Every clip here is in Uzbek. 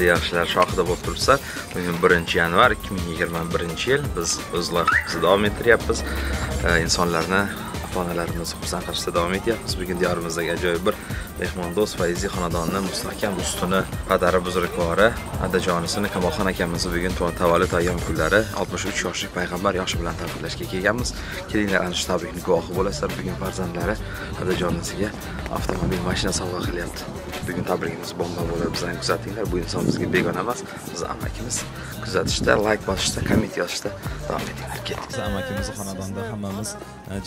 Baxtli yaxshilar shohida bo'lib turibsizlar. Bugun 1-yanvar 2021-yil. Biz o'z loyihamizni davom ettiryapmiz. Insonlarni, ota-onalarimizni xursand qilishda davom etyapmiz. Bugun diyorimizdagi ajoyib bir mehmondo'st Fayziy xonadonining mustahkam ustuni, qadari buzrukvori adajonisini Kamolxon akamizni bugun tavallud ayyom kunlari 63 yoshlik payg'ambar yoshi bilan tabriklashga kelganmiz. Kelinglar, ana shu tabrikni guvohi bo'lasizlar. Bugun farzandlari adajonisiga avtomobil mashina sovg'a qilyapti. Bugun tabrigimiz bomba bo'ladi, bizlarni kuzatinglar. Bu inson bizga begona emas, biz amakimiz. Kuzatishda, like bosishda, komment yozishda davom etinglar. Ketdik. Biz amakimiz xonadonida hammamiz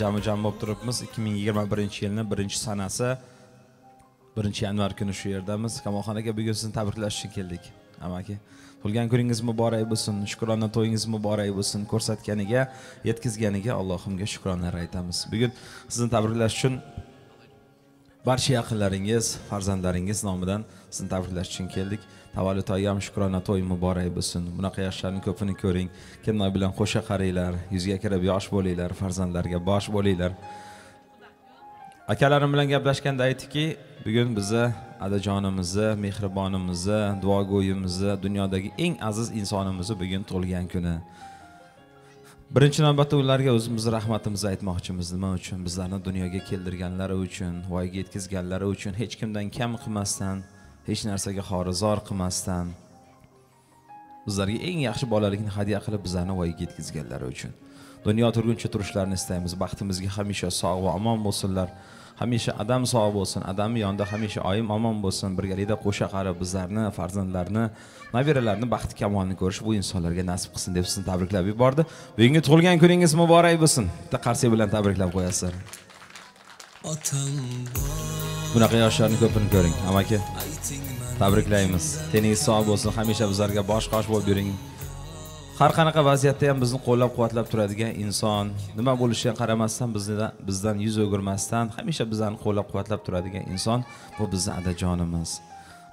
jami-jam bo'lib turibmiz. 2021-yilning 1-sanasi 1-yanvar kuni shu yerdamiz. Kamolxon aka, bugun sizni tabriklash uchun keldik. Amaki, tug'ilgan kuningiz muborak bo'lsin, shukrona to'yingiz muborak bo'lsin. Ko'rsatganiga, yetkazganiga Allohimga shukronalar aytamiz. Bugun sizni tabriklash uchun barcha yaqinlaringiz, farzandlaringiz nomidan sizni tabriklash uchun keldik. Tavallud ayyom shukrona to'y muborak bo'lsin. Bunaqa yoshlarning ko'pini ko'ring. Kimlar bilan qo'sha qaranglar, yuzga kirib yosh bo'linglar, farzandlarga bosh bo'linglar. Akalarim bilan gaplashganda aytdiki, bugun bizni adajonimizni, mehribonimizni, duogo'yimizni, dunyodagi eng aziz insonimizni bugun tug'ilgan kuni. Birinchi navbatda ularga o'zimiz rahmatimizni aytmoqchimiz. Nima uchun? Bizlarni dunyoga keltirganlari uchun, voyaga yetkazganlari uchun, hech kimdan kam qilmasdan, hech narsaga xorizor qilmasdan, bizlarga eng yaxshi bolalikni hadya qilib bizlarni voyaga yetkazganlari uchun. Dunyo turguncha turishlarini istaymiz. Baxtimizga hamisha sog' va omon bo'lsinlar. Hamisha adam sog' bo'lsin, adamning yonida hamisha oyim omon bo'lsin. Birgalikda qo'sha qarib bizlarni, farzandlarni, nabiralarni baxti kamolini ko'rish bu insonlarga nasib qilsin deb sizni tabriklab yubordi. Bugungi tug'ilgan kuningiz muborak bo'lsin. Bitta qarsak bilan tabriklab qo'yasizlar. Bunaqa yoshlarni ko'pini ko'ring, amaki. Tabriklaymiz. Teningiz sog' bo'lsin, hamisha bizlarga bosh qosh bo'lib yuring. Har qanaqa vaziyatda ham bizni qo'llab-quvvatlab turadigan inson, nima bo'lishiga qaramasdan bizdan yuz o'girmasdan hamisha bizlarni qo'llab-quvvatlab turadigan inson bu bizning adajonimiz.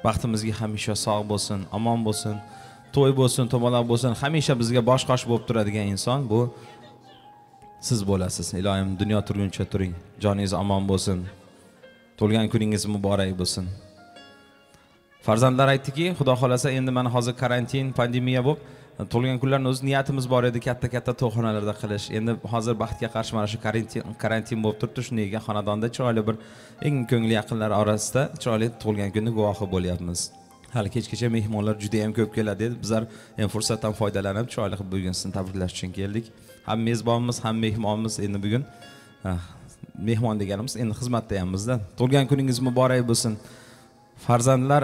Baxtimizga hamisha sog' bo'lsin, omon bo'lsin, to'y bo'lsin, to'maloq bo'lsin, hamisha bizga bosh qosh bo'lib turadigan inson bu siz bo'lasiz. Iloyim dunyo turguncha turing, joningiz omon bo'lsin. Tug'ilgan kuningiz muborak bo'lsin. Farzandlar aytdiki, Xudo xolasa endi mana hozir karantin, pandemiya bo'lib tug'ilgan kunlarni o'z niyatimiz bor edi katta-katta to'yxonalarda qilish. Endi hozir baxtga qarshi mana shu karantin bo'lib turibdi. Shunday ekan xonadonda chiroyli bir eng ko'ngli yaqinlar orasida chiroyli tug'ilgan kunni guvohi bo'lyapmiz. Hali kechgacha mehmonlar juda ham ko'p keladi dedi. Bizlar ham fursatdan foydalanib chiroyli qilib bugun sizni tabriklash uchun keldik. Ham mezbonmiz, ham mehmonmiz. Endi bugun mehmon deganimiz endi xizmatda hamizda. Tug'ilgan kuningiz muborak bo'lsin. Farzandlar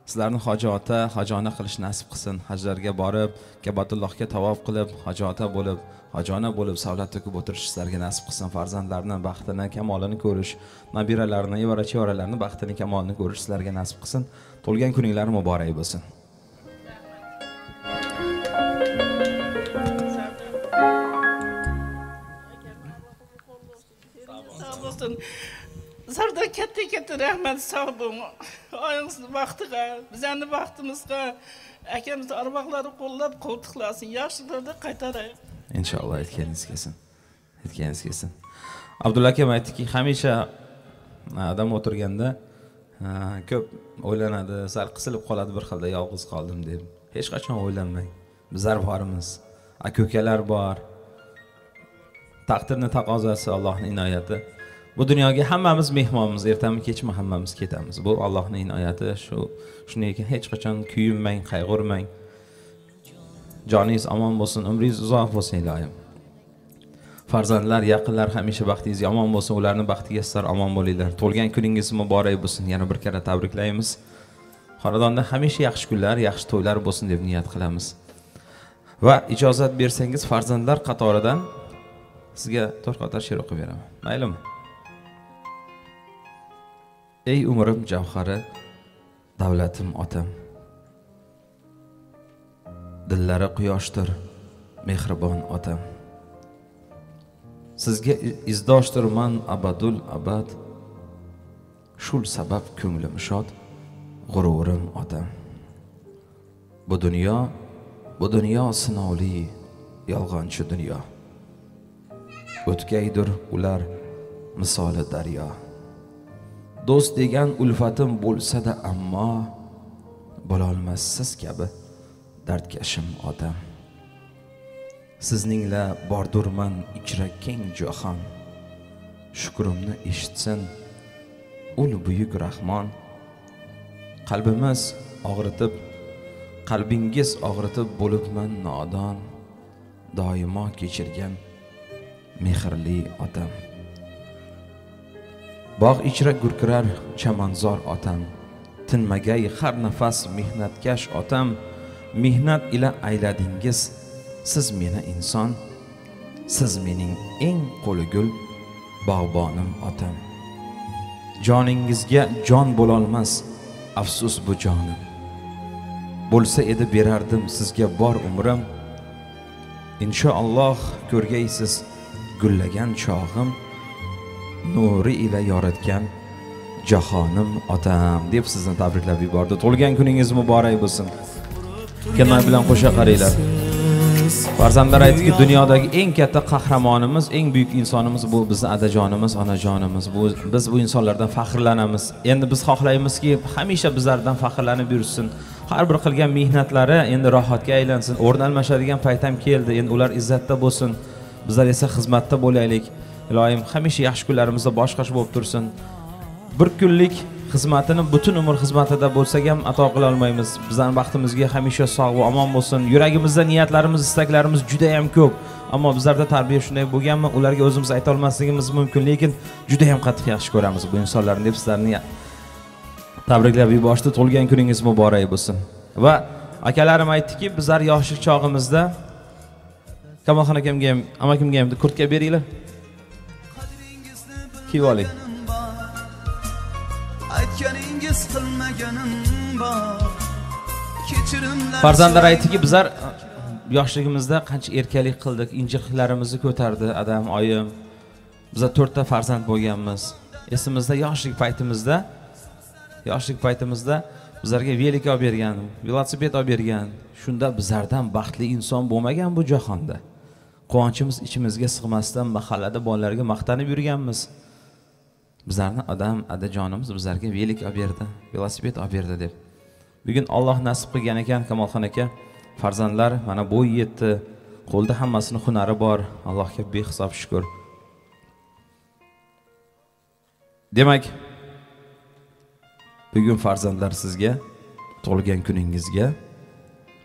sizlarni hoji ota, hoji ona qilish nasib qilsin. Hajlarga borib, Kabatullohga tavof qilib, hoji ota bo'lib, hoji ona bo'lib savlat to'kib o'tirish sizlarga nasib qilsin. Farzandlarning baxtini, kamolini ko'rish, nabiralarini, evara chevaralarini baxtini, kamolini ko'rish sizlarga nasib qilsin. Tug'ilgan kuninglar muborak bo'lsin. Sardor katta-katta rahmat, sog' bo'ling. Oyingizni baxtiga, bizlarning baxtimizga akamizni arvohlari qo'llab qo'ltiqlasin, yaxshiliklarda qaytaray. Inshaalloh aytganingiz kelsin. Aytganingiz kelsin. Abdulla akam aytdiki, hamisha odam o'tirganda ko'p o'ylanadi, sal qisilib qoladi bir xilda, yolg'iz qoldim deb. Hech qachon o'ylanmang. Bizlar bormiz. Aka-ukalar bor. Taqdirning taqozosi, Allohning inoyati. Bu dunyoga hammamiz mehmonmiz, ertami kechmi hammamiz ketamiz. Bu Allohning inoyati. Shunday ekan hech qachon kuyinmang, qayg'urmang. Joningiz omon bo'lsin, umringiz uzoq bo'lsin iloyim. Farzandlar, yaqinlar hamisha baxtingiz omon bo'lsin, ularning baxtiga sizlar omon bo'linglar. Tug'ilgan kuningiz muborak bo'lsin. Yana bir karra tabriklaymiz. Xonadonda hamisha yaxshi kunlar, yaxshi to'ylar bo'lsin deb niyat qilamiz. Va ijozat bersangiz farzandlar qatoridan sizga to'rt qator she'r o'qib beraman. Maylimi? Ey umrim javhari, davlatim otam. Dillari quyoshdir, mehribon otam. Sizga izdoshdirman abadul abad. Shul sabab ko'nglim shod, g'ururim otam. Bu dunyo sinovli, yolg'onchi dunyo. O'tkaydir ular misoli daryo. Do'st degan ulfatim bo'lsa-da ammo Bo'lolmas siz kabi dardkashim otam. Sizningla bordurman ichra keng jahon. Shukrimni eshitsin ul buyuk Rahmon. Qalbimiz og'ritib, qalbingiz og'ritib bo'libman nodon. Doimo kechirgan mehrli otam. Bog' ichra gurkirar chamanzor otam. Tinmagay har nafas mehnatkash otam. Mehnat ila ayladingiz siz meni inson. Siz mening eng qo'li gul bog'bonim otam. Joningizga jon bo'lolmas afsus bu jonim. Bo'lsa edi berardim sizga bor umrim. Inshaalloh ko'rgaysiz gullagan chog'im. Nuri ila yoritgan jahonim otam deb sizni tabriklab yubordi. Tug'ilgan kuningiz muborak bo'lsin. Kimlar bilan qo'sha qaranglar. Farzandlar aytdiki, dunyodagi eng katta qahramonimiz, eng buyuk insonimiz bu bizni adajonimiz, onajonimiz. Bu biz bu insonlardan faxrlanamiz. Endi biz xohlaymizki, hamisha bizlardan faxrlanib yursin. Har bir qilgan mehnatlari endi rohatga aylansin. O'rn almashadigan payt ham keldi. Endi ular izzatda bo'lsin. Bizlar esa xizmatda bo'laylik. Iloyim hamisha yaxshi kunlarimizda boshqash bo'lib tursin. Bir kunlik xizmatini butun umr xizmatida bo'lsak ham ato qila olmaymiz. Bizning baxtimizga hamisha sog' va omon bo'lsin. Yuragimizda niyatlarimiz, istaklarimiz juda ham ko'p. Ammo bizlarda tarbiya shunday bo'lganmi, ularga o'zimiz ayta olmasligimiz mumkin, lekin juda ham qattiq yaxshi ko'ramiz bu insonlarni deb sizlarni tabriklab yuborishdi. Tug'ilgan kuningiz muborak bo'lsin. Va akalarim aytdiki, bizlar yoshlik chog'imizda Kamolxon akamga ham, amakimga ham kurtka beringlar. Kiyib oling. Aytganingiz qilmaganim bor. Kechirimlar. Farzandlar aytdiki, bizlar yoshligimizda qancha erkalik qildik, injiqlarimizni ko'tardi adam, oyim. Bizlar 4 ta farzand bo'lganmiz. Esimizda yoshlik paytimizda bizlarga velik olib bergan, velosiped olib bergan. Shunda bizlardan baxtli inson bo'lmagan bu jahonda. Quvonchimiz ichimizga sig'masdan mahallada bolalarga maqtanib yurganmiz. Bizlarni odam, adajonimiz bizlarga velik olib berdi, velosiped olib berdi deb. Bugun Alloh nasib qilgan ekan Kamolxon aka, farzandlar mana bo'y yetdi, qo'lda hammasini hunari bor. Allohga behisob shukr. Demak, bugun farzandlar sizga tug'ilgan kuningizga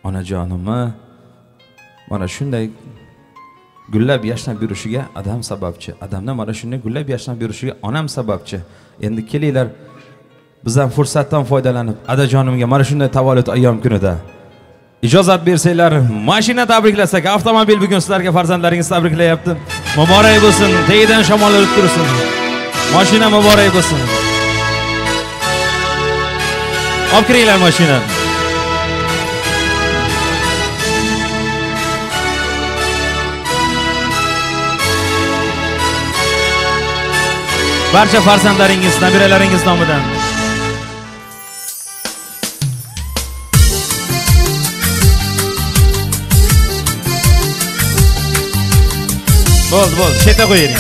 onajonimni mana shunday gullab yashnab yurishiga adam sababchi. Adamdan mana shunday gullab yashnab yurishiga onam sababchi. Endi kelinglar, bizdan fursatdan foydalanib adajonimga mana shunday tavallud ayyom kunida ijozat bersanglar, mashina tabriklasak, avtomobil bugun sizlarga farzandlaringiz tabriklayapti. Muborak bo'lsin, tagidan shamol urib tursin. Mashina muborak bo'lsin. Olib kiringlar mashina. Barcha farzandlaringiz, nabiralaringiz nomidan. Bo'ldi, bo'ldi, chetga qo'ying.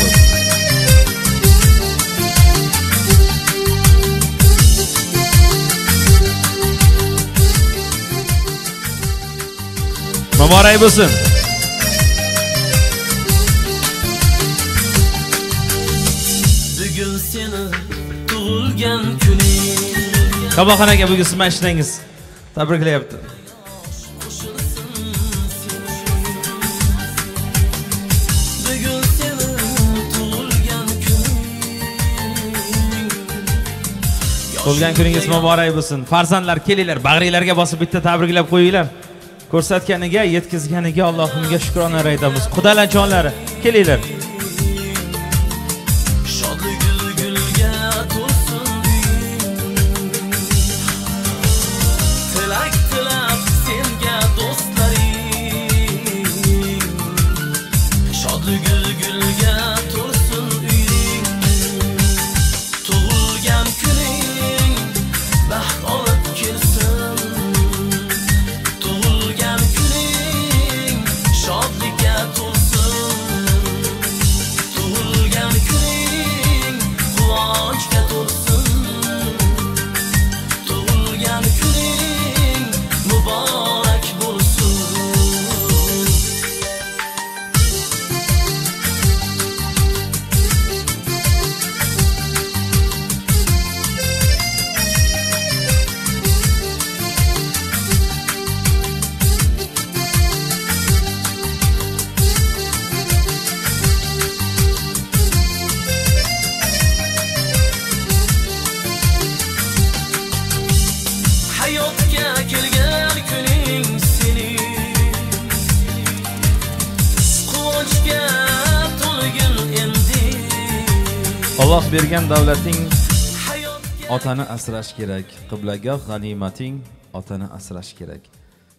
Muborak bo'lsin. Bugun seni tug'ilgan kuning. Kamolxon aka, bugun siz mashinangiz tabriklayapti. Bugun seni tug'ilgan kuning. Tug'ilgan kuningiz muborak bo'lsin. Farzandlar kelinglar, bag'ringlarga bosib bitta tabriklab qo'yinglar. Ko'rsatganiga, yetkazganiga Allohimga shukronalar aytamiz. Xudolarjonlari, kelinglar. Tug'ilgan kuning Alloh bergan davlating otani asrash kerak. Qiblagoh g'animating otani asrash kerak.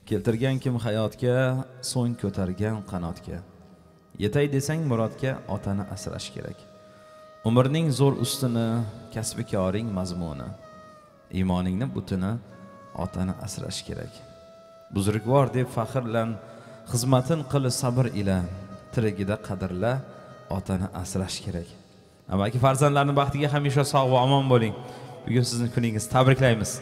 Keltirgan kim hayotga, so'ng ko'targan qanotga. Yetay desang murodga, otani asrash kerak. Umrning zo'r ustuni, kasbi koring mazmuni. Iymoningni butuni, otani asrash kerak. Buzrukvor deb faxrlan, xizmatin qil sabr ila, tirigida qadrla, otani asrash kerak. Amaki farzandlarning baxtiga hamisha sog' va omon bo'ling. Bugun sizning kuningiz, tabriklaymiz.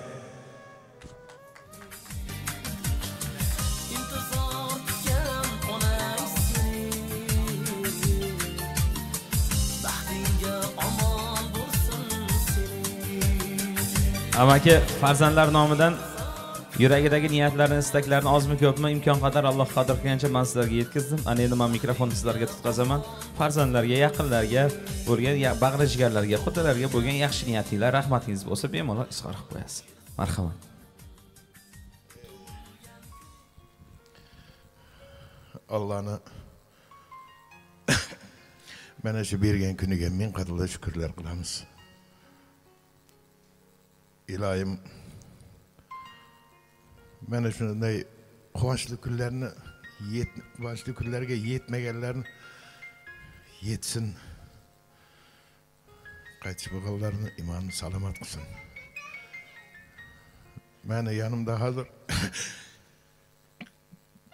Amaki farzandlar nomidan yuragidagi niyatlarini, istaklarini ozmi ko'pmi imkon qadar Alloh qodir qilgancha men sizlarga yetkazdim. Ana endi men mikrofonni sizlarga tutqazaman. Farzandlarga, yaqinlarga bo'lgan, bag'ri jigarlarga, xudolarga bo'lgan yaxshi niyatinglar, rahmatingiz bo'lsa bemalol izhor qilib qo'yasiz. Marhamat. Allohni mana shu bergan kuniga ming qatla shukrlar qilamiz. Iloyim mana shunday quvonchli kunlarni, quvonchli kunlarga yetmaganlarni yetsin. Qaytish bo'lganlarni iymonni salomat qilsin. Meni yanımda hozir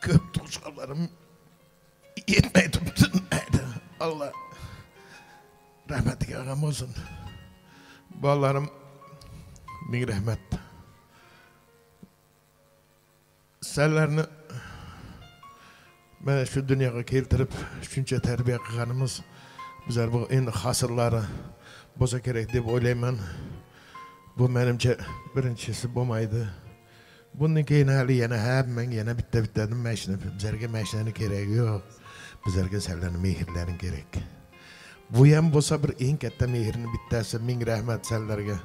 ko'p tug'ishqonlarim yetmay turibdi. Alloh rahmatiga g'am bo'lsin. Bolalarim ming rahmat. Sizlarni mana shu dunyoga keltirib shuncha tarbiya qilganimiz bizlar bu endi hosillari bo'lsa kerak deb o'ylayman. Bu menimcha birinchisi bo'lmaydi. Bundan keyin hali yana hammang yana bitta-bittadan mashina, bizlarga mashinani keragi yo'q. Bizlarga sizlarning mehrlaring kerak. Bu ham bo'lsa bir eng katta mehrning bittasi. Ming rahmat sizlarga.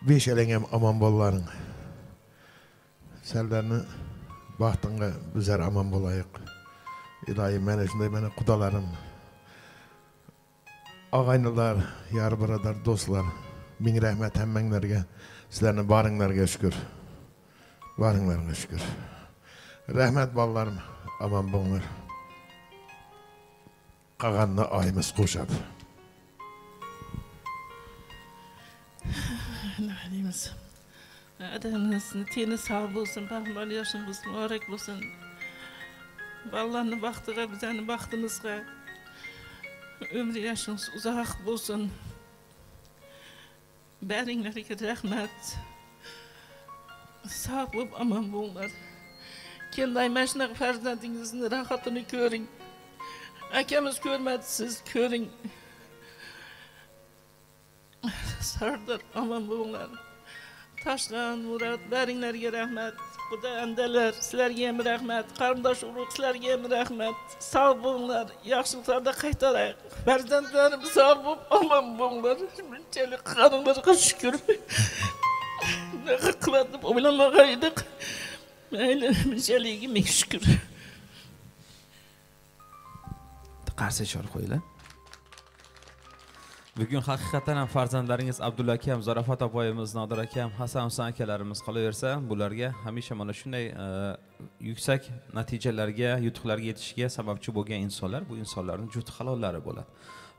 Beshalang ham omon bo'llaring. Sizlarni baxtingga bizlar omon bo'laylik. Iloyim mana shunday mana qudalarim, og'aynilar, yar birodar, do'stlar, ming rahmat hammanglarga. Sizlarni baringlarga shukr. Baringlarga shukr. Rahmat bolalarim, omon bo'linglar. Qolganini oyimiz qo'shadi. Nima deymiz? Adamimizni teni sog' bo'lsin, baxtli yoshimiz muborak bo'lsin. Bolalarning baxtiga, bizning baxtimizga umri yoshimiz uzoq bo'lsin. Baringlarga rahmat. Sog' bo'lib omon bo'linglar. Kelday mana shunaqa farzandingizni rohatini ko'ring. Akamiz ko'rmadi, siz ko'ring. Sardor omon bo'linglar. Toshxon, Murod, baringlarga rahmat. Xudo andalar, sizlarga ham rahmat. Qarindosh urug' sizlarga ham rahmat. Sog' bo'linglar, yaxshiliklarda qaytaraylik. Farzandlarim sog' bo'lib omon bo'linglar. Bunchalik qilganinglarga shukr. Bunaqa qiladi deb o'ylamagan edik. Mayli, bunchaligiga ming shukr. Qarshi ishora qo'yinglar. Bugun haqiqatan ham farzandlaringiz Abdulla akam, Zarofat opoyimiz, Nodir akam, Hasan Husan akalarimiz qolaversa, bularga hamisha mana shunday yuksak natijalarga, yutuqlarga yetishga sababchi bo'lgan insonlar, bu insonlarning juft halollari bo'ladi.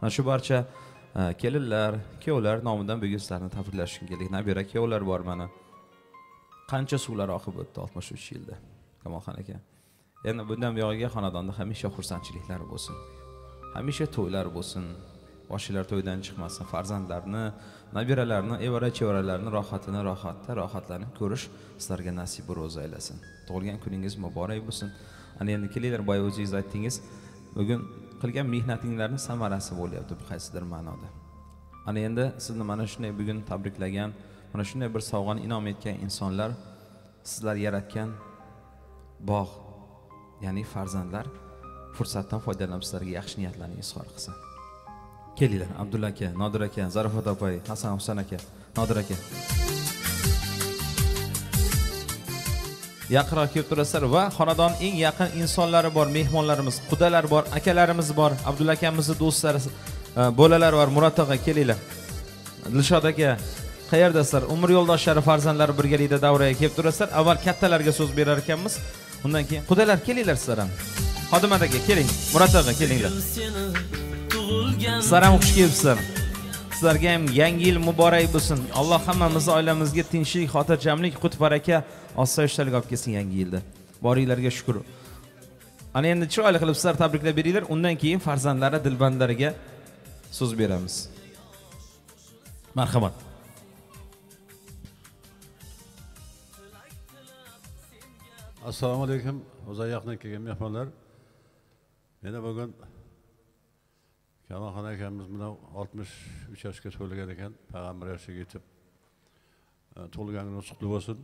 Mana shu barcha kelinlar, kuyovlar nomidan bugun sizlarni tabriklash uchun keldik. Nabira kuyovlar bor mana. Qancha suvlar oqib o'tdi 63 yilda. Kamolxon aka. Endi bundan buyog'iga xonadonda hamisha xursandchiliklar bo'lsin. Hamisha to'ylar bo'lsin. Boshilar to'ydan chiqmasin, farzandlarni, nabiralarni, evara-chevaralarini rohatini rohatda rohatlanib ko'rish sizlarga nasib ro'za aylasin. Tug'ilgan kuningiz muborak bo'lsin. Ana endi kelinglar, boya o'zingiz aytdingiz, bugun qilgan mehnatinglarning samarasi bo'lyapti bu qaysidir ma'noda. Ana endi sizni mana shunday bugun tabriklagan, mana shunday bir sovg'ani inom etgan insonlar, sizlar yaratgan bog', ya'ni farzandlar fursatdan foydalanib sizlarga yaxshi niyatlarni izhor qilsin. Kelinglar, Abdulla aka, Nodir aka, Zarofat opay, Hasan Husan aka, Nodir aka. Yaqinroq kelib turasizlar va xonadon eng yaqin insonlari bor, mehmonlarimiz, qudalar bor, akalarimiz bor, Abdulla akamizni do'stlari, Bolalar bor. Murod tog'a kelinglar. Dilshod aka, qayerdasizlar? Umr yo'ldoshlari, farzandlari birgalikda davraga kelib turasizlar. Avval kattalarga so'z berar ekanmiz. Undan keyin qudalar kelinglar sizlar ham. Xodimat aka keling, Murod tog'a kelinglar. Sizlar ham xush kelibsizlar. Sizlarga ham yangi yil muborak bo'lsin. Alloh hammamizni oilamizga tinchlik, xotirjamlik, qut-baraka, osoyishtalik olib kelsin yangi yilda. Boringlarga shukr. Ana endi chiroyli qilib sizlar tabriklab beringlar, undan keyin farzandlari, dilbandlariga so'z beramiz. Marhamat. Assalomu alaykum, uzoqdan kelgan mehmonlar. Meni bugun Kamolxon akamiz bilan 63 yoshga to'lgan ekan, payg'ambar yoshiga yetib tug'ilganingiz qutli bo'lsin.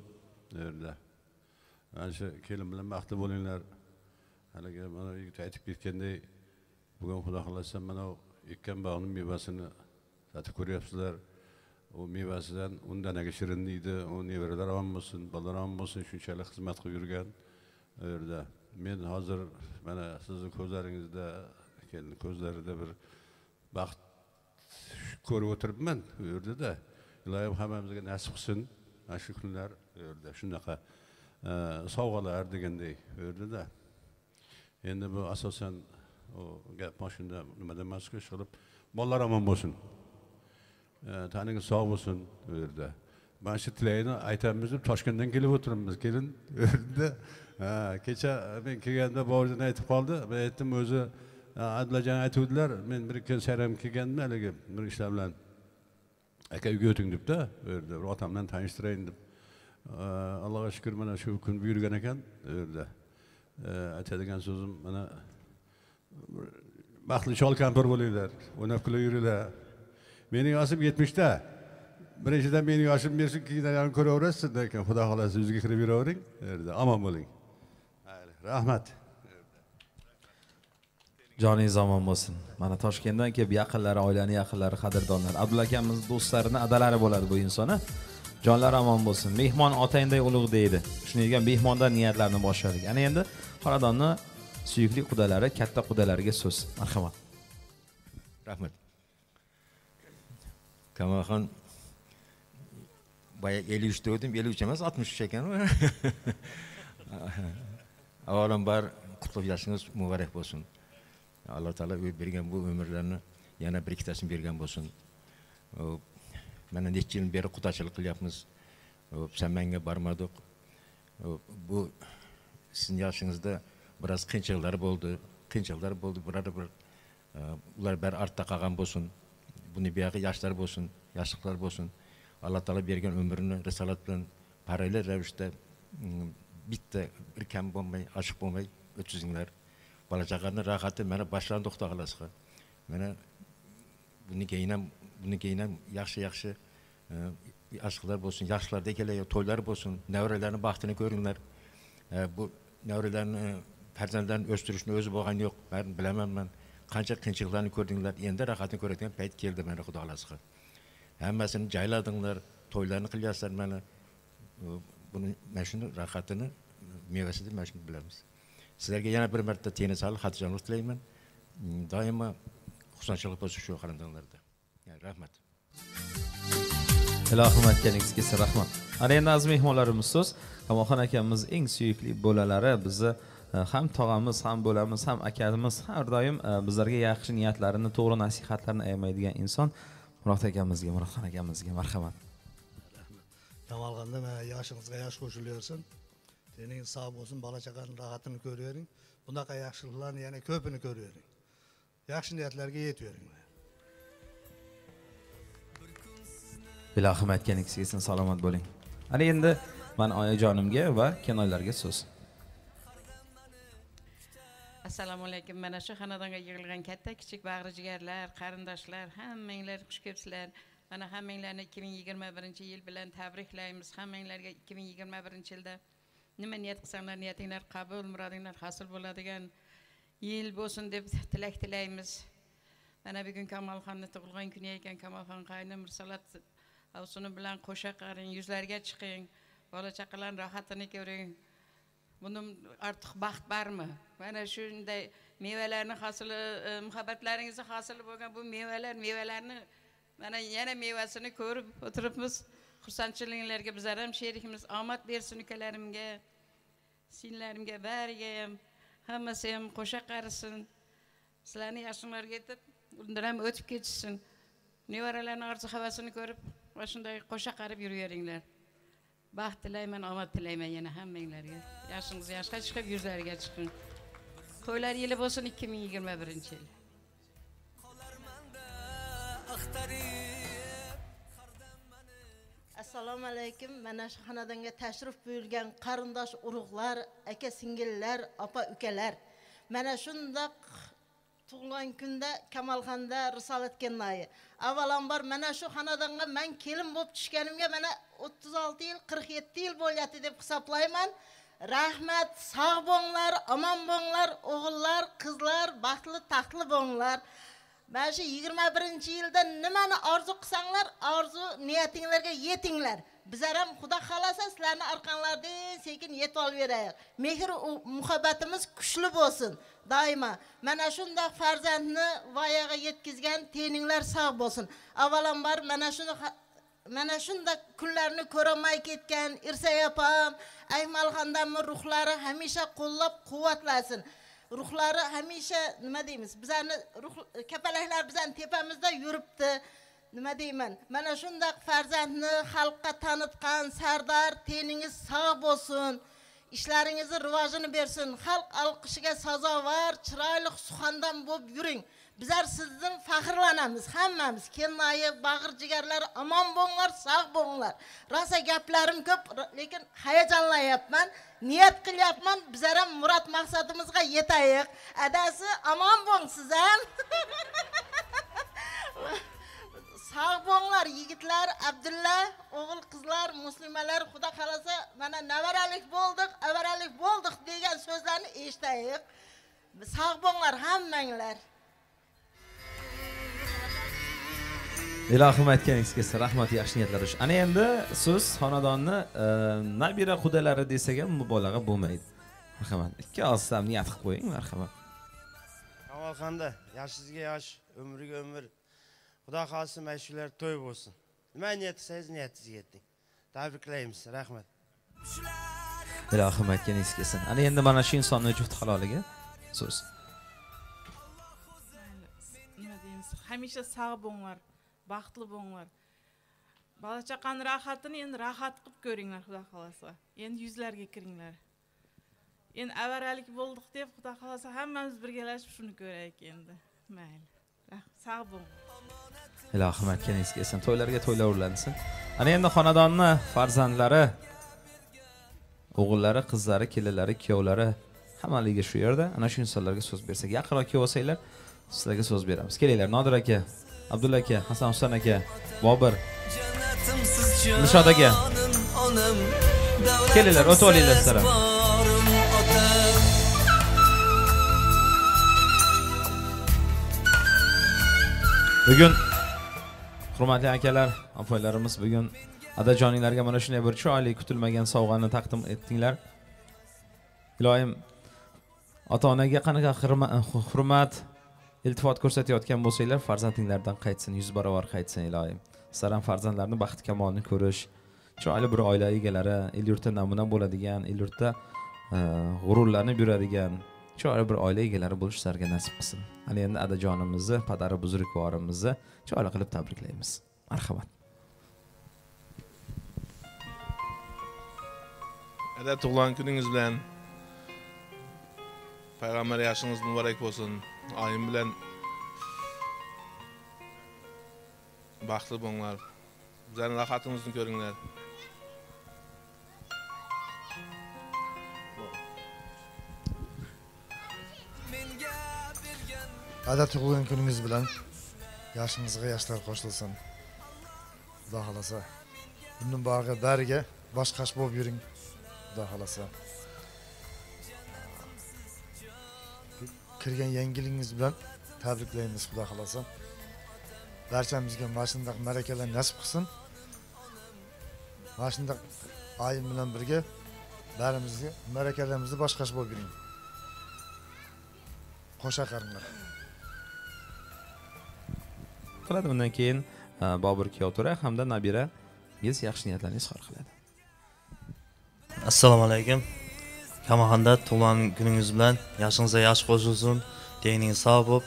Yerda. Ana shu kelin bilan baxtli bo'linglar. Haligi mana yigit aytib ketgandek, bugun Xudo xolasa mana ekkan bog'ning mevasini tatib ko'ryapsizlar. U mevasidan undanaga shirin deydi. U nevaralar omon bo'lsin, bolalar omon bo'lsin, shunchalik xizmat qilib yurgan u yerda. Men hozir mana sizni ko'zlaringizda, kelin ko'zlarida bir baxt ko'rib o'tiribman u yerda-da. Iloyim hammamizga nasib qilsin mana shu kunlar u yerda shunaqa sovg'alar degandek u yerda-da. Endi bu asosan o gap mashina nimada emas-ku, qilib bolalar omon bo'lsin. Taningiz sog' bo'lsin u yerda. Mana shu tilakni aytamiz deb Toshkentdan kelib o'tiribmiz. Kelin u yerda. Kecha men kelganda Boburjon aytib qoldi. Men aytdim o'zi Adlajon aytuvdilar, men bir ikki sayram kelgandim haligi bir ishlar bilan. Aka uyga o'ting debdi, u yerda bir otam bilan tanishtirayin deb. Allohga shukr mana shu kun buyurgan ekan u yerda. Aytadigan so'zim mana baxtli chol kampir bo'linglar, o'ynab kulib yuringlar. Mening yoshim 70 ta. Birinchidan mening yoshim bersin, keyin ham ko'raverasiz, lekin Xudo xolasa yuzga kirib yuravering. U yerda omon bo'ling. Rahmat. Joningiz omon bo'lsin. Mana Toshkentdan kelib yaqinlari, oilaning yaqinlari, qadrdonlar. Abdulla akamiz do'stlarini adalari bo'ladi bu insoni. Jonlari omon bo'lsin. Mehmon otangday ulug' deydi. Shunday ekan mehmondan niyatlarni boshladik. Ana endi xonadonni suyukli qudalari, katta qudalariga so'z. Marhamat. Rahmat. Kamolxon boya 53 dedim, 53 emas, 63 ekan. Avvalambor qutlug' yoshingiz muborak bo'lsin. Alloh taolo bergan bu umrlarni yana bir ikkitasini bergan bo'lsin. Mana necha yildan beri qudachilik qilyapmiz. Samanga bormadik. Bu sizning yoshingizda biroz qiyinchiliklar bo'ldi. Qiyinchiliklar bo'ldi, biror bir ular bari ortda qolgan bo'lsin. Buni buyog'i yoshlar bo'lsin, yoshliklar bo'lsin. Alloh taolo bergan umrini risolat bilan parallel ravishda bitta bir kam bo'lmay, oshiq bo'lmay o'tkazinglar. Bola chaqani rohati mana boshlandi, xudo xolasa. Mana bundan keyin ham yaxshi-yaxshi ashqlar bo'lsin, yaxshilarda kelayotgan to'ylar bo'lsin, nevaralarning baxtini ko'ringlar. Bu nevaralarni, farzandlarni o'stirishni o'zi bo'lgani yo'q, barini bilaman men. Qancha qiyinchiliklarni ko'rdinglar, endi rohatini ko'radigan payt keldi mana xudo xolasa. Hammasini joyladinglar, to'ylarni qilyapsizlar mana. Buni mana shuni rohatini, mevasini mana shuni bilamiz. Sizlarga yana bir marta teni sog'lik, xotirjamlik tilayman. Doimo xursandchilik bo'lsin shu xonadonlarda. Rahmat. Ilohim aytganingiz kelsin, rahmat. Ana endi aziz mehmonlarimiz so'z. Kamolxon akamiz eng suyukli bolalari, bizni ham tog'amiz, ham bo'lamiz, ham akamiz, har doim bizlarga yaxshi niyatlarini, to'g'ri nasihatlarini ayamaydigan inson Murod akamizga, Murodxon akamizga marhamat. Rahmat. Kamolxonda mana yoshingizga yosh qo'shilaversin. Teningiz sog' bo'lsin, bola chaqaning rohatini ko'ravering. Bunaqa yaxshiliklarni yana ko'pini ko'ravering. Yaxshi niyatlarga yetavering. Ilohim aytganingiz kelsin, salomat bo'ling. Ana endi men onajonimga va kenoylarga so'z. Assalomu alaykum. Mana shu xonadonga yig'ilgan katta kichik bag'ri jigarlar, qarindoshlar, hammanglar xush kelibsizlar. Mana hammanglarni 2021-yil bilan tabriklaymiz. Hammanglarga 2021-yilda nima niyat qilsanglar, niyatinglar qabul, murodinglar hosil bo'ladigan yil bo'lsin deb tilak tilaymiz. Mana bugun Kamolxonni tug'ilgan kuni ekan. Kamolxon qaynim Risolat ovsini bilan qo'sha qaring, yuzlarga chiqing, bola chaqalarning rohatini ko'ring. Bundan ortiq baxt bormi? Mana shunday mevalarni hosili, muhabbatlaringizni hosili bo'lgan bu mevalarni mana yana mevasini ko'rib o'tiribmiz. Xursandchiliklarga bizlar ham sherikmiz. Omad bersin ukalarimga, singlarimga, bariga ham, hammasi ham qo'sha qarisin. Sizlarni yoshinglarga yetib, undan ham o'tib ketishsin. Nevaralarning orzu havasini ko'rib, va shunday qo'sha qarib yuraveringlar. Baxt tilayman, omad tilayman yana hammanglarga. Yoshingiz yoshga chiqib, yuzlariga chiqing. To'ylar yili bo'lsin 2021-yil. Assalomu alaykum. Mana shu xonadonga tashrif buyurgan qarindosh urug'lar, aka singillar, opa ukalar. Mana shundoq tug'ilgan kunda Kamolxonda risolat kennoyi. Avvalambor mana shu xonadonga men kelin bo'lib tushganimga mana 36 yil, 47 yil bo'lyapti deb hisoblayman. Rahmat, sog' bo'linglar, omon bo'linglar, o'g'illar, qizlar, baxtli, taxtli bo'linglar. Mana shu 21-yilda nimani orzu qilsanglar, orzu niyatinglarga yetinglar. Bizlar ham Xudo xolasa sizlarni orqanglardan sekin yetib olib beraylik. Mehr muhabbatimiz kuchli bo'lsin doimo. Mana shunday farzandni voyaga yetkazgan teninglar sog' bo'lsin. Avvalambor mana shunday kunlarni ko'rolmay ketgan Irsay opam, Aymalxondanmi ruhlari hamisha qo'llab-quvvatlasin. Ruhlari hamisha nima deymiz? Bizlarni ruh kapalaklar bizning tepamizda yuribdi. Nima deyman? Mana shunday farzandni xalqqa tanitgan Sardor, teningiz sog' bo'lsin. Ishlaringizni rivojini bersin. Xalq olqishiga sazovor, chiroyli suxandon bo'lib yuring. Bizlar sizdan faxrlanamiz hammamiz. Kennoyi, bag'ir jigarlar omon bo'linglar, sog' bo'linglar. Rosa gaplarim ko'p, lekin hayajonlanyapman. Niyat qilyapman, bizlar ham murod maqsadimizga yetaylik. Adasi omon bo'ling siz ham. Sog' bo'linglar yigitlar, Abdulla, o'g'il qizlar, muslimalar, Xudo xolasa mana nevaralik bo'ldik, avaralik bo'ldik degan so'zlarni eshitaylik. Sog' bo'linglar hammanglar. Ilohim aytganingiz kelsin, rahmat, yaxshi niyatlar uchun. Ana endi so'z xonadonni nabira qudalari desak ham mubolag'a bo'lmaydi. Marhamat. Ikki og'izdan niyat qilib qo'ying, marhamat. Kamolxonda yoshingizga yosh, umriga umr. Xudo xohlasa mana shular to'y bo'lsin. Nima niyat qilsangiz niyatingizga yeting. Tabriklaymiz, rahmat. Ilohim aytganingiz kelsin. Ana endi mana shu insonni juft haloliga so'z. Nima deymiz? Hamisha sog' bo'linglar, baxtli bo'linglar. Bola chaqani rohatini endi rohat qilib ko'ringlar, Xudo xolasa. Endi yuzlarga kiringlar. Endi avaralik bo'ldik deb Xudo xolasa hammamiz birgalashib shuni ko'raylik endi. Mayli. Sog' bo'ling. Ilohim aytganingiz kelsin. To'ylarga to'ylar ulansin. Ana endi xonadonni farzandlari, o'g'illari, qizlari, kelinlari, kuyovlari hammaligi shu yerda. Ana shu insonlarga so'z bersak, yaqinroq kelib olsanglar, sizlarga so'z beramiz. Kelinglar Nodir aka, Abdulla aka, Hasan Husan aka, Bobur, Nishod aka. Kelinglar, o'tib olinglar sizlar. Bugun hurmatli akalar, opalarimiz, bugun adajoninglarga mana shunday bir chiroyli kutilmagan sovg'ani taqdim etdinglar. Iloyim ota-onaga qanaqa hurmat, iltifot ko'rsatayotgan bo'lsanglar, farzandinglardan qaytsin, 100 barobar qaytsin iloyim. Sizlar ham farzandlarni baxt kamolini ko'rish, chiroyli bir oila egalari, el-yurtda namuna bo'ladigan, el-yurtda g'ururlanib yuradigan chiroyli bir oila egalari bo'lish sizlarga nasib qilsin. Ana endi adajonimizni, padari buzrukvorimizni chiroyli qilib tabriklaymiz. Marhamat. Ada tug'ilgan kuningiz bilan payg'ambar yoshingiz muborak bo'lsin. Oyim bilan baxtli bo'linglar. Bizlarning rohatimizni ko'ringlar. Ada tug'ilgan kuningiz bilan yoshingizga yoshlar qo'shilsin. Xudo xolasa. Bundan bog'i bariga bosh qash bo'lib yuring. Xudo xolasa. Kirgan yangilingiz bilan tabriklaymiz, Xudo xolasa. Barchamizga mana shunday ma'rakalar nasib qilsin. Mana shunday oyim bilan birga barimizga ma'rakalarimizni bosh qash bo'lib yuring. Qo'sha qaringlar. Qiladi. Undan keyin Bobur Kuyovto'ra hamda nabirangiz yaxshi niyatlarni izhor qiladi. Assalomu alaykum. Kamolxonda tug'ilgan kuningiz bilan yoshingizga yosh qo'shilsin, teningiz sog' bo'lib,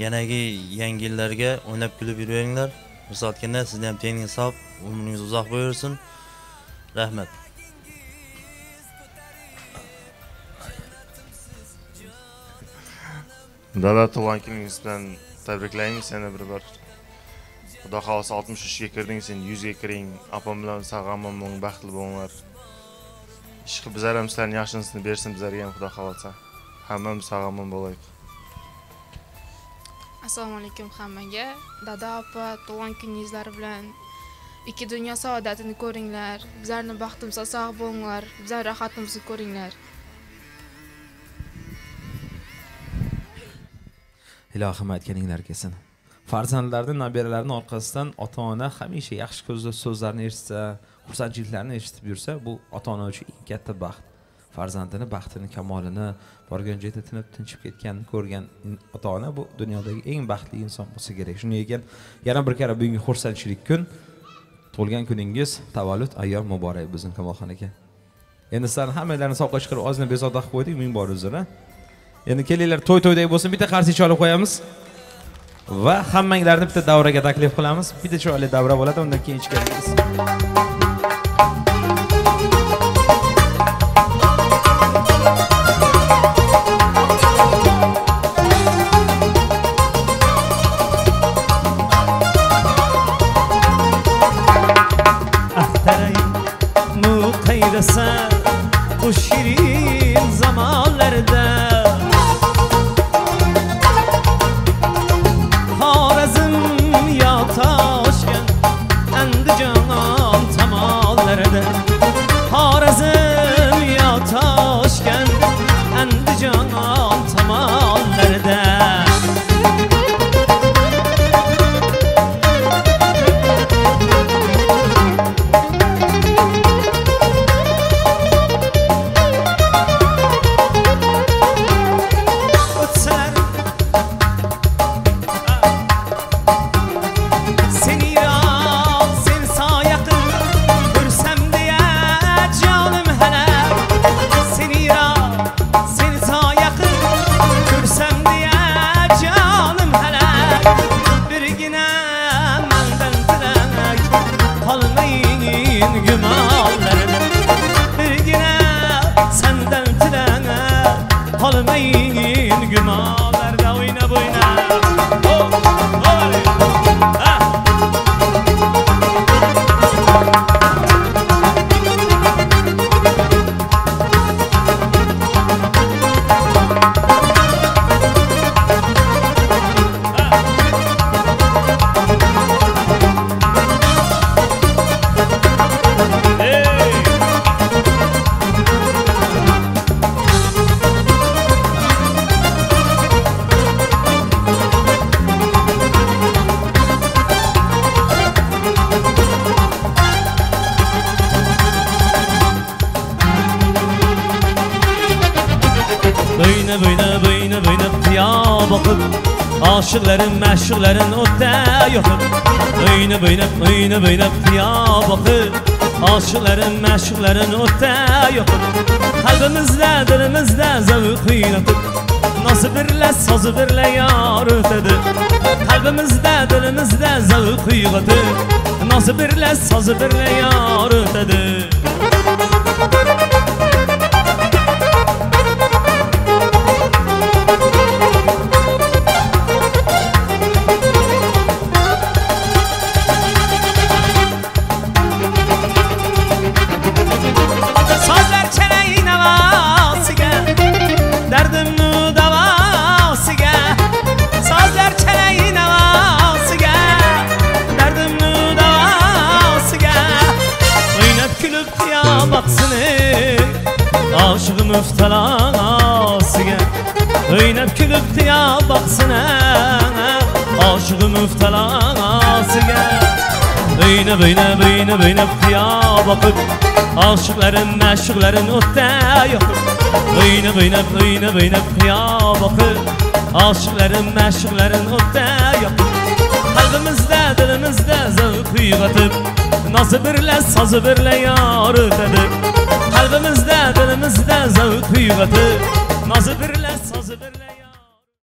yanagi yangi yillarga o'ynab kulib yuraveringlar. Misol aytganda sizni ham teningiz sog', umringiz uzoq bo'laversin. Rahmat. Dada, tug'ilgan kuningiz bilan tabriklaymiz yana bir bor. Xudo xohlasa 63 ga kirding, sen 100 ga kiring. Opam bilan sog' omon bo'ling, baxtli bo'linglar. Ish qilib bizlar ham sizlarning yaxshisini bersin bizlarga ham Xudo xohlasa. Hammamiz sog' omon bo'laylik. Assalomu alaykum hammaga. Dada, opa, tug'ilgan kuningizlar bilan ikki dunyo saodatini ko'ringlar. Bizlarni baxtimizga sog' bo'linglar, bizlar rohatimizni ko'ringlar. Ilohim aytganinglar kelsin. Farzandlarni, nabiralarning orqasidan ota-ona hamisha yaxshi ko'zda so'zlarni eshitsa, xursandchiliklarni eshitib yursa, bu ota-ona uchun eng katta baxt. Farzandini baxtini, kamolini, borgan joyda tinib tinchib ketganini ko'rgan ota-ona bu dunyodagi eng baxtli inson bo'lsa kerak. Shunday ekan, yana bir karra bugungi xursandchilik kun, tug'ilgan kuningiz, tavallud ayyom muborak bo'lsin Kamolxon aka. Endi sizlarni hammalarini sovqa chiqarib ozgina bezovta qilib qo'ydik, ming bor uzr. Endi kelinglar, to'y to'ydek bo'lsin, bitta qarsak chalib qo'yamiz. Va hammanglarni bitta davraga taklif qilamiz. Bitta chiroyli davra bo'ladi, undan keyin ichkarimiz. Axtarayım muqaydasa bu şirin zamanlarda. Xorazm ya Toshkent, Andijon tomonlarida. Xorazm ya Toshkent, Andijon tomonlarida. Qolmayin gumonlarda o'ynab o'ynab. Oh, oh, ha. Aşıqların, məşuqların o'tda yo'qib, o'ynab, o'ynab, o'ynab, o'ynab qiyo boqib. Aşıqların, məşuqların o'tda yo'qib, qalbimizda, dilimizda zavq o'ynatib, nozi birla, sozi birla yor o'tadi. Qalbimizda, dilimizda zavq uyg'otib, nozi birla, sozi birla yor o'tadi. Aşığı müftəlasiga o'ynab kulib qiyo boqsin, aşığı müftəlasiga o'ynab o'ynab o'ynab o'ynab qiyo boqib, aşıqların məşuqların o'tda yoqib, o'ynab o'ynab o'ynab o'ynab qiyo boqib, Oshiqlarim ma'shuqlarin o'tda yoqib, qalbimizda dilimizda zavq uyg'otib, nozi birla sozi birla yoritadi. Qalbimizda dilimizda zavq uyg'otib, nozi birla sozi birla.